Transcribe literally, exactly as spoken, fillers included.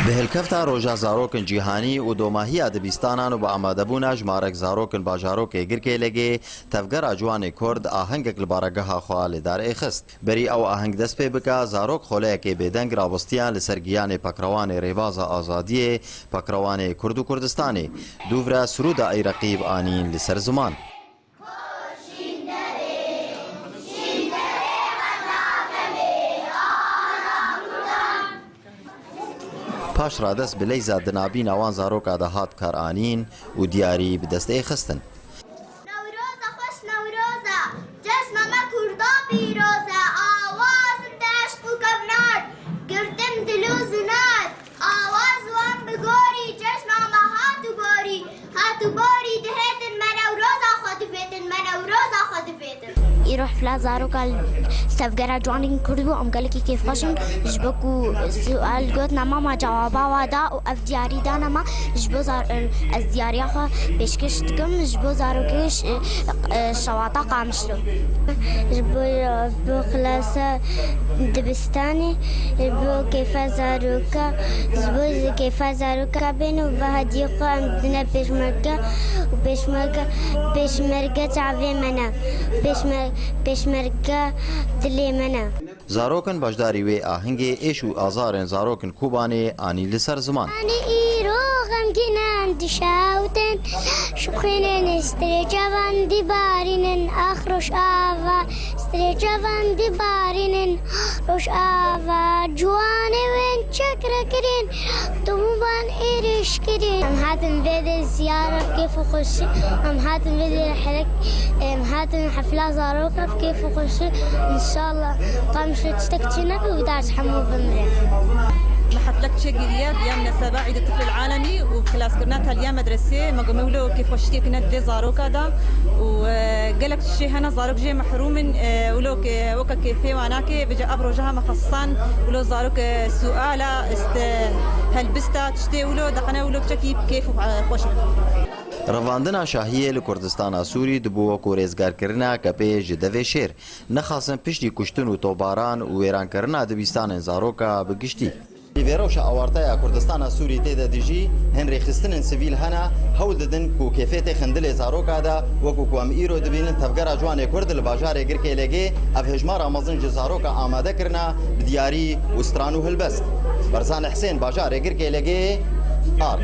Bi hilkefta Roja Zarokin Cîhanî û domahiya dibistanan û bi amadebûna jimarek zarokin bajarokê Girkê Legê, Tevgera Ciwanê Kurd ahengek li baregeha xwe li dar êxist. Berî ew aheng dest pê bike, zarok xoleyekê bêdeng rabistiyan li ser giyanê pekrewanê Rêbaza Azadiyê, pekrewanê Kurd û Kurdistanê. Dûvre sirûda Ey Reqîb anîn li ser ziman. Paş re dest bi leyza di nabîna wan zaroka de hat karanîn û diyarî bi dest êxistin. Newroza xweş Newroza, cejna me Kurda pîroz e, awazim de eşq û kevnar, girtim dil û zinar, awaz wan bi gorî, cejna me hat û borî, hat û borî dihêtin me Newroza xwe divêtin, me Newroza xwe divêtin. Îro hefla zaroka li Tevgera Ciwanên Kurd bû, em gelekî kêfxweş in, ji bo ku sual gotina me, me cewaba we da û ev diyarî dane me, ji bo zar-, ez diyariya xwe pêşkêş dikim, ji bo zarokê ş-, e, şewata Qamişlo. Ji bo, bo xilasa dibistanê, ji bo kêfa zaroka, ji bo kêfa zaroka bên û ve hediyê xwe em dine pêşmerge û pêşmerge, pêşmerge çavê me ne, pêşme-, pêşmerge dilê me ne. Zarokin beşdarî wê ahengê êş û azarên zarokin Kobanê anî li ser ziman. Anî îro xemgîn em dişewtin, şixwînin strê çavan dibarînin, ax Rojava, strê çavan dibarînin, Rojava, ciwanê wên çek rekirin, Dûman êrîş kirî. Em hatin vê dê ziyara bi kêf û xweşî. Em hatin vê dê rihilek, em hatin hefla zaroka bi kêf û xweşî. Înşallah Qamişlo tiştek çê nebe û dar ji hemû bimire. Me heflek çêkiriye, ya minaseba Îd Tifl Alemî û xelaskirina taliya medresê. Me gomê wilo kêfxweşiyê kine di vê zaroka de û, e, gelek tiştê hene, zarok jê mehrûm in, e, wilo ke, weke kêfê wan nake, vêca ev roja heme xesan wilo zarok, e, suala, işte, helbista, tiştê wilo, dixine wilo çekî kêf û, e, xweş in. Revandina şahiyê li Kurdistana Sûrî dibû wekû rêzgarkirina kepê ji devê şêr. Nexasin piştî kuştin û tobaran û wêrankirina dibistanên zaroka bi giştî. Vê rewşa awarteya Kurdistana Sûrî tê de dijî, hin rêxistinên sivîl hene, hewl didin ku kêfê têxin dilê zaroka de, wekû ku em îro dibînin Tevgera Ciwanê Kurd li bajarê Girkê Legê, ev hejmara mezin ji zaroka amade kirine, bi diyarî û stran û hilbest. Berzan Husên, bajarê Girkê Legê, Ar.